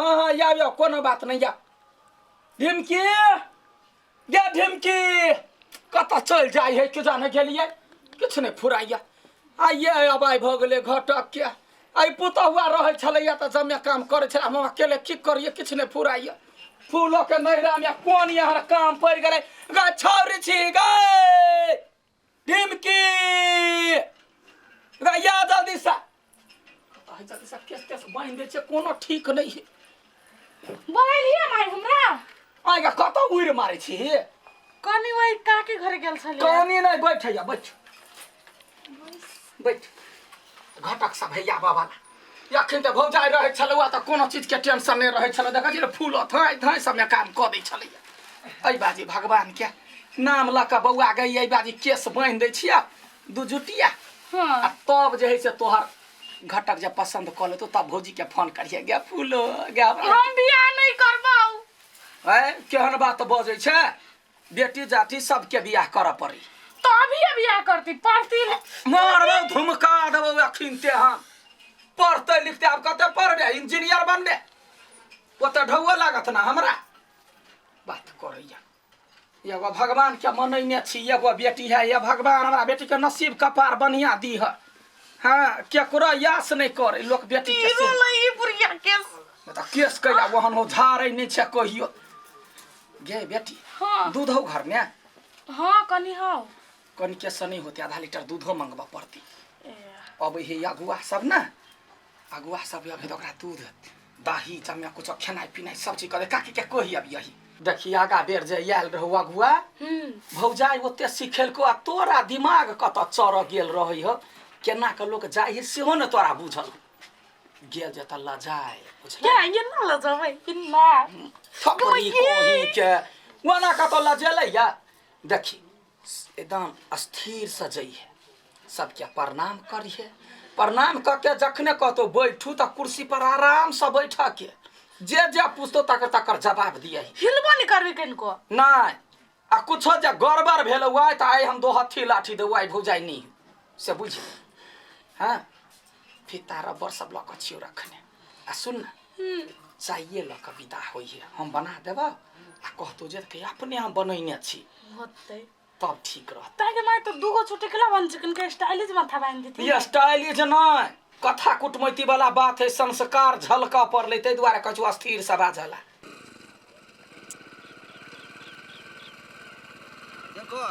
हाँ हाँ आउ आउ कोनो बात नहीं आउ ढिमकी गे ढिमकी कतऽ चलि जाइ है के जाने गेलियै किछु नहि फुराइया आइए अब आइ भऽ गेलै घटकके आइ पुतहुआ रहै छलैया तऽ जमे काम करै छलै हम अकेले की करियै किछु नहि फुराइया फूलोके नैहरामे कोन यहाँ काम पड़ि गेलै गे छौरी छी गे ढिमकी गे या जल्दीसँ आइ जल्दीसँ केस तेस बान्हि दै छै कोनो ठीक नहि है बोललियै माय हमरा आइ गे कतऽ उड़ि मारै छी कनी ओहि काकी घरे गेल छलियै कनी नहि बैठ या बैठ बैठ घटक सब हैया बाबा अखन तऽ भौजाइ रहै छलौ तऽ कोनो चीजके टेंशन नहि रहै छलै देखै छी ने फूल धाँइ धाँइ सबमे काम कऽ दै छलैया एहि बाजी भगवानके नाम लऽ कऽ बौआ गई एहि बाजी केस बान्हि दै छियै दू जुटिया आ तब जे है से तोहर घटक जे पसन्द कऽ लेतौ तब भौजीके फोन करिहे गे फूलो गे हमरा हम बियाह नहि करबौ ऐ केहन बात बजै छै बेटी जाति सबके बियाह करऽ पड़ी तो अभी बियाह करती पढ़ती मारबौ धुमका देबौ अखिन ते हम पढ़ते लिखते आब कते पढ़बे इंजीनियर बनबे ओते ढौआ लागत ना हमरा बात करैया एगो भगवान के मनैने छी एगो बेटी है ये भगवान हमरा बेटी के नसीब कपार बढ़िया दीह हाँ केकरो यास नहीं करे लोक बेटी के से लई बुढ़िया केस तऽ केस कैला ओहन हो झाड़ै नहि छै कहियो गे बेटी हाँ। दूध हो घर में हाँ कनी हौ कनि के से नहीं होते आधा लीटर दूधो मंगबऽ पड़ती अब हे अगुआ सब ना अगुआ सब अभी तो ओकरा दूध दही जमे कुछ खेनाइ पिनाइ सब चीज करे काकी के कही अब यही देखी आगा बेर जे आयल रहू अगुआ भौजाइ ओते सिखेलको आ तोरा दिमाग कतऽ चढ़ गेल रहै हो केना के लोक जाइ है सेहो ने तोरा बुझल गेल जे तऽ लजाय बुझल क्या ये ना लजाबै कि ना थपड़ी कोही के ओना कतऽ लजेलै या देखी एकदम स्थिर से जइहे सबके प्रणाम करिहे प्रणाम कऽ के जखने कहतौ बैठू तऽ कुर्सी पर आराम से बैठ के जे जे पूछतौ तकर तकर जवाब दियही हिलबो नहीं करबी कनको नहि आ कुछो जे गड़बड़ भेल आइ तऽ आइ हम दो हत्थी लाठी देबौ आइ भौजाइ नहि से बुझ हँ फीता रबड़ सब लऽ कऽ छियौ रखने आ सुन ने चाइए लऽ कऽ विदा होइहे हम बना देबौ आ कहतौ जे कि अपने हम बनैने छी होतै तब ठीक रहत ताके माय तो दूगो छोटे केला बन चिकन के स्टाइलिश माथा बांध देती ये स्टाइलिश नहि कथा कुटमैती वाला बात है संस्कार झलकऽ पड़लै ताहि दुआरे कहै छौ अस्थिर से बाजला देखो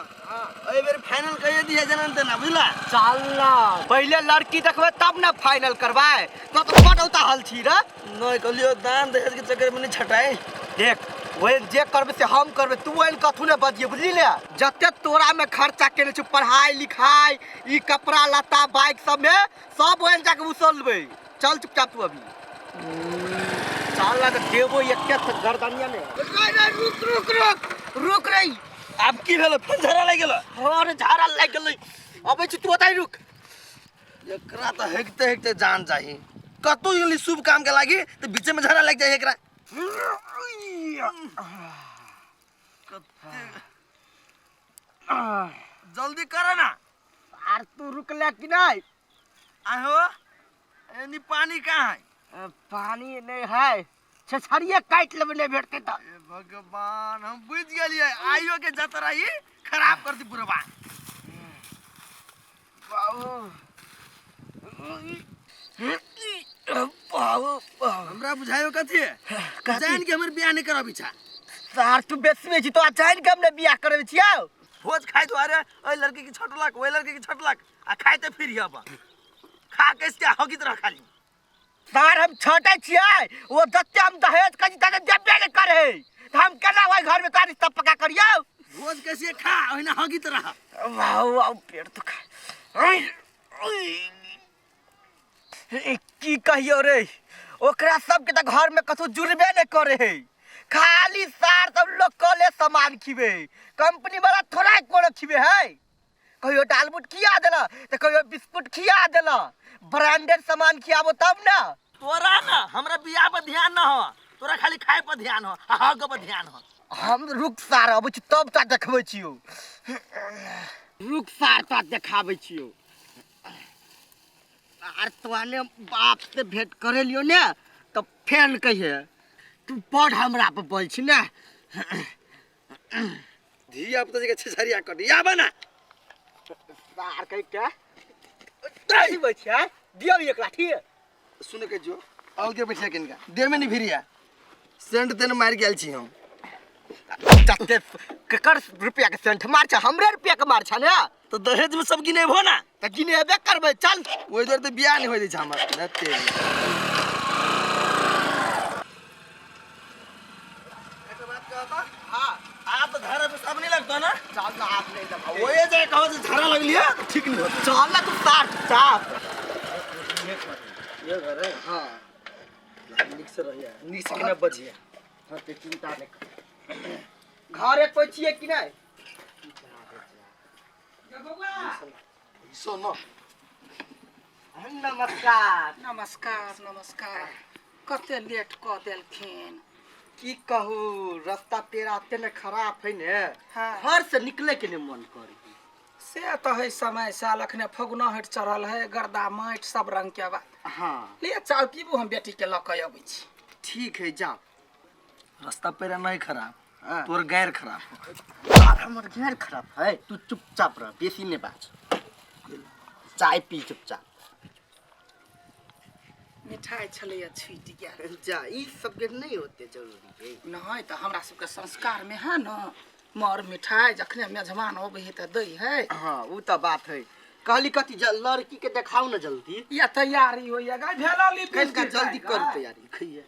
एहि बेर फाइनल कहिए दिए जनन ते ना बुझला चल ना पहिले लड़की देखबै तब ना फाइनल करबै तो तो बड उताहल छी रे नहीं कहलियो दान दहेज के चक्कर में नहीं छटाई देख ओहन जे करबै से हम करबै तू ओहन कथू ने बजिए बुझली ने जते तोरा में खर्चा केने छु पढ़ाई लिखाई ई कपड़ा लत्ता बाइक सब में सब ओहन जाके उसलबै चल चुपचाप तू अभी चल ना तो देबो एके गर्दनिया में रुक रुक रुक रुक रे आब की भेलो फेर झड़ा लागि गेलो अरे झाड़ा लागि गेलै अबै छी तू ओतहि रुक एकरा तऽ हेकते हेकते जान चाही कतौ गेली शुभ काम के लागी तऽ बीचे में झड़ा लागि जाइ एकरा जल्दी कर ना आर तू रुकले कि नहीं आहो एनी पानी कहाँ है पानी नहीं है छछड़िए काटि लेबै नहि भेटतै तऽ हे भगवान हम बुझि गेलियै आइयो के जतरा ई खराब कर दी बुढ़वा बाबू बाबू हमरा बुझायो कथी जान के हमर बियाह नहीं करब इच्छा सार तू बेसबे छी तो जान के हमने बियाह करबे छियौ भोज खाइ दुआरे ओहि लड़की के छटलक ओहि लड़की के छटलक आ खाइते फिर अब खा के इसके हगित रह खाली सार हम छटै छियै ओ जते हम दहेज करी तते देबे नहि करे तऽ हम केना ओहि घरमे तोरा रिश्ता पक्का करियौ भोज कैसे खा ओहिना हगित रह वाह वाह पेट दुखा की कहियौ रे ओकरा सबके तऽ घरमे कतहु जुड़बे नहि करे है खाली सार सब लोग कले सामान खिबे कंपनी वाला थोड़ा कोनो खिबे है कहियो दालमुट खिया देला तऽ कहियो बिस्कुट खिया देला ब्रांडेड सामान खियाबो तब ना तोरा ना हमरा बियाह पर ध्यान ना हो तोरा खाली खाए पर ध्यान हो आ हग पर ध्यान हो हम रुक सार अबै छी तब ता देखबै छियौ रुक सार ता देखाबै छियौ आर तोहने बाप से भेंट करे लियो ने तऽ फेर कहिए तू पढ़ हमरा पर बोल छी ने। धिया पुता के छेछरिया कट या बना सार कहि के की बोल छी दियौ एक लाठी। सुन के जो अलगे बैठिया किनका देह में नहीं भिरिया सेंट तेन मार गेल छी हम। जते केकर रुपया के सेंट मार छ, हमरे रुपया के मार छ ने। तो दहेज में सब गिनेबो ना। त गिनेबे करबै चल। ओहि दुआरे तऽ बियाह नहीं होय दै छै हमर नते। हां आप धारा पे सब नहीं लगता ना। चल ना आप नहीं लगता। ओए जाए कहो जे धारा लगली है तो ठीक नहीं होता। चल ना तू सार चुपचाप। ये घर है। हां निक से रहिया निक से केना बजिया। हां ते चिंता नहीं कर। घर एक पछिए कि नहीं? सुनो नमस्कार। नमस्कार नमस्कार। कते लेट कऽ देलखिन। की कहू रास्ता पेड़ा एते ने खराब है ने। हाँ। घर से निकले के नहीं मन करे। से तो है समय साल अखने फगुना हट चढ़ल है गर्दा माटि सब रंग के बात। हाँ ले चाय पीबू हम बेटी के लऽ के अबै छी। ठीक है जाओ। रास्ता पेड़ा नहीं खराब। हाँ। तोर गैर खराब। हमर गैर खराब है तू चुपचाप रह बेसी नहीं बाज। चाय पी चुपचाप। मिठाई छलैया छूटि गेल। जा ई सब के नहीं होते जरूरी है। नहीं तऽ हमरा सबके संस्कार में है न मर मिठाई जखने मेजबान अबै है तऽ दै है। हाँ वो तो बात है। कहली कथी लड़की के देखाओ ना जल्दी। या तैयारी होइया गाय भेला लिपस्टिक कनिका जल्दी गाय। करू तैयारी खइये।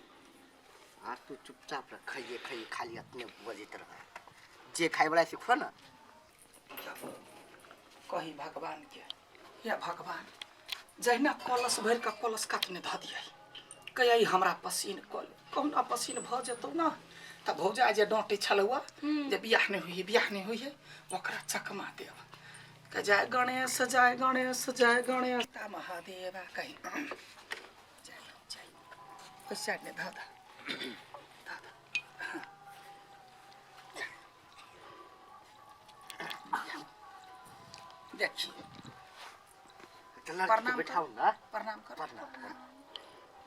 आ तू चुपचाप रह खइये खइये खाली अपने बजैत रह। जे खाए वाला से खुआ ना। कही भगवान के या भगवान जहिना कलश भरि कऽ कलश कातमे धऽ दियै कहिया हमरा पसीन कऽ ले कहुना पसीन भऽ जेतौ न तऽ भौजा जे डाँटै छलौआ जे बियाह नहि होइए बियाह नहि होइए ओकरा चकमा देब। जय गणेश जय गणेश जय गणेश महादेव कही जय जय ओहि साइडमे धऽ दऽ धऽ दऽ। देखी प्रणाम बैठाओ ना। प्रणाम कर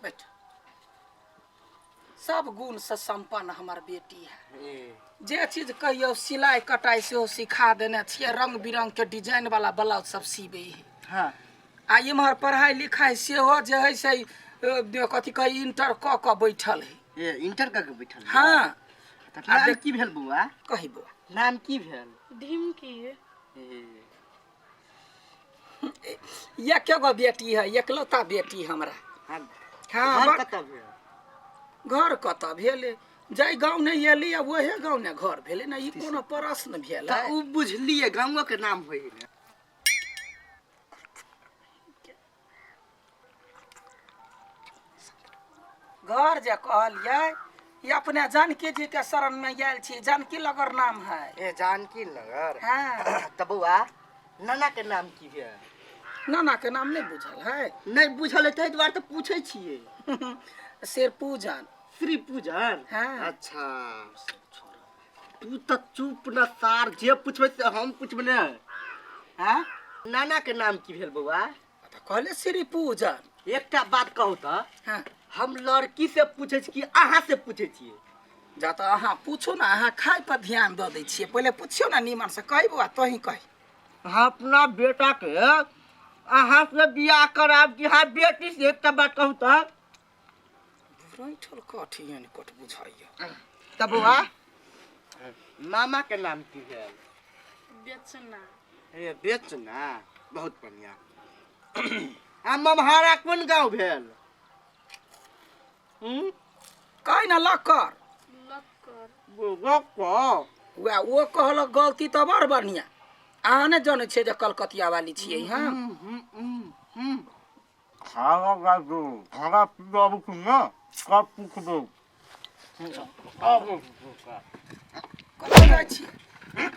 बैठ। सब गुण से संपन्न हमर बेटी है। जे चीज कहियो सिलाई कटाई सेहो सिखा देने छियै। रंग बिरंग के डिजाइन वाला ब्लाउज सब सिबै है। हाँ। आ इम्हर पढ़ाई लिखाई सेहो जे है से कथी कही इंटर कऽ कऽ बैठल है। ए इंटर कऽ के बैठल है? हाँ। नाम की भेल बौआ? कही बौआ नाम की भेल? ढिमकी। एक गो बेटी है एकलौता बेटी हमरा। हाँ। हाँ, घर कतऽ भेल? घर कतऽ भेलै जाहि गाँव नहि एली आ ओहे गाँव ने घर भेलै ने। ई कोनो प्रश्न भेल तऽ उ बुझलियै गाँवो के नाम होइ ने। घर जे कहलियै ई अपने जानकी जी के शरण में आयल छी। जानकी नगर नाम है। ए जानकी नगर। हाँ। तऽ बौआ नाना के नाम की भेल? नाना के नाम नहीं बुझल है? नहीं बुझल है ताहि दुआरे तऽ पूछै छियै। शेर पूजन। श्री पूजन। हाँ। अच्छा तू तऽ चुप न सार जे पूछबै से हम पूछबै ने। हाँ नाना के नाम की भेल बौआ? तऽ कहले श्री पूजन। एकटा बात कहू तऽ। हाँ। हम लड़की से पूछै छी कि अहाँ से पूछै छियै? जा तऽ अहाँ पूछू ना अहाँ खाय पर ध्यान दऽ दै छियै। पहिले पुछियौ ना नीमन से कही बौआ तोही कही। हम अपना बेटा के अहाँ से बियाह कराब कि हाँ बेटी से? एकटा बात कहू तऽ। रैठल कठी एहन कट बुझाइया। तऽ बौआ मामा के नाम की भेल? बेचना। ए बेचना बहुत बढ़िया। आ ममहारा कोन गाँव भेल? कही ना लक्कर। लक्कर। वएह ओ कहलक गलती तऽ बड़ बढ़िया। अहाँ नहि जनै छियै जे कलकतिया वाली छियै। हम खाना गाजो खाना पीआबू कि ना कब पूछबो। कतऽ जाइ छियै?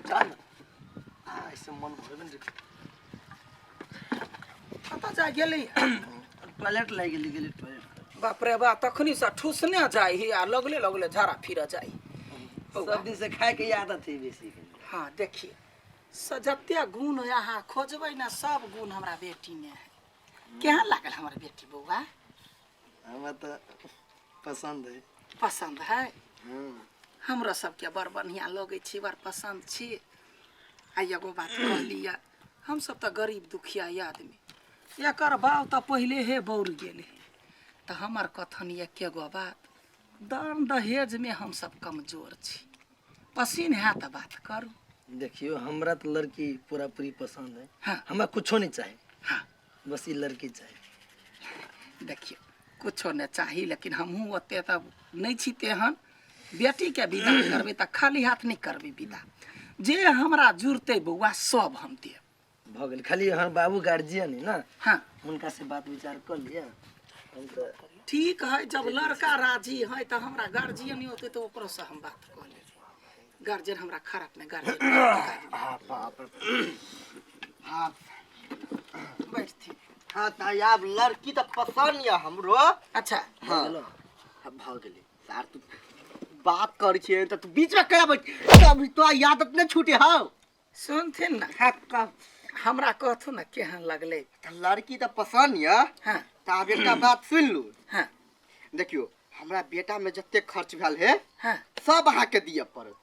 चल ऐसे मन भरबे ने। कतऽ जाइ गेलै? टॉयलेट लागि गेली गेली टॉयलेट। बाप रे बाप तखनी से ठूसने जाइ ही आ लगले लगले झाड़ा फिर जाइ। सब दिन से खाए के आदत है बेसी। हाँ देखिए जते गुण अहाँ खोजबै ने सब गुण हमरा बेटी में है। केहन लागल हमर बेटी बौआ? हमरा तऽ पसंद है। पसंद है। हमरो सबके बड़ बढ़िआँ लगै छी, बड़ पसन्द छी। आ एगो बात कहलियै, हमसब तऽ गरीब दुखिया आदमी, एकर बाप तऽ पहिले हे बौर गेलै, तऽ हमर कथन एके गो बात, दान दहेजमे हमसब कमजोर छी, पसीन हैत तऽ बात करू। देखियो, हमरा तऽ लड़की पूरा पूरी पसंद है। हमरा कुछो नहीं चाही। बस ई लड़की चाही। देखियौ, कुछो नहि चाही, लेकिन हमहूँ ओते तऽ नहि छी तेहन। बेटीके विदा करबै तऽ खाली हाथ नहि करबै विदा, जे हमरा जुड़तै बौआ सब हम देब। भऽ गेल, खाली हमर बाबू गार्जियन है ना। हुनका से बात विचार कर लिअ, हम तऽ ठीक है, जब लड़का राजी है तऽ हमरा गार्जियन होतै तऽ ओकरोसँ हम बात कऽ लेबै। गार्जियन हमरा खराब नहि, गार्जियन हाँ। बैठथिन। हाँ, तऽ आब लड़की तऽ पसन्द यऽ हमरो। अच्छा। हाँ, आब भऽ गेलै। सार, तू बात करै छियै तऽ तू बीचमे केना बैठ? अभी तो आदत नहि छूटे हौ। सुनथिन ने। हाँ, कह। हमरा कहथुन ने, केहन लगलै? तऽ लड़की तऽ पसन्द यऽ। तऽ आब एकटा बात सुनि लू। देखियौ, हमरा बेटामे जते खर्च भेल है, सब अहाँके दिअ पड़त।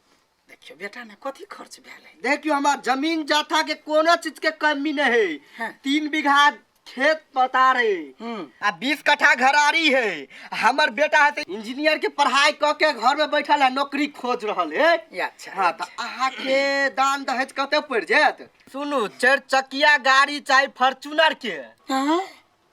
देखियौ, बेटा ने कथी खर्च भेल है? देखियौ, हमरा जमीन जाथा के कोनो चीज के कमी नहीं है। 3 बीघा खेत पतार है आ 20 कट्ठा घरारी है। हमर बेटा है इंजीनियर के पढ़ाई क के घर में बैठल है, नौकरी खोज रहल है। अच्छा। हाँ, तऽ अहाँके दान दहेज कते पड़ि जायत? सुनू, चारि चकिया गाड़ी चाही फॉर्च्यूनर के। हाँ?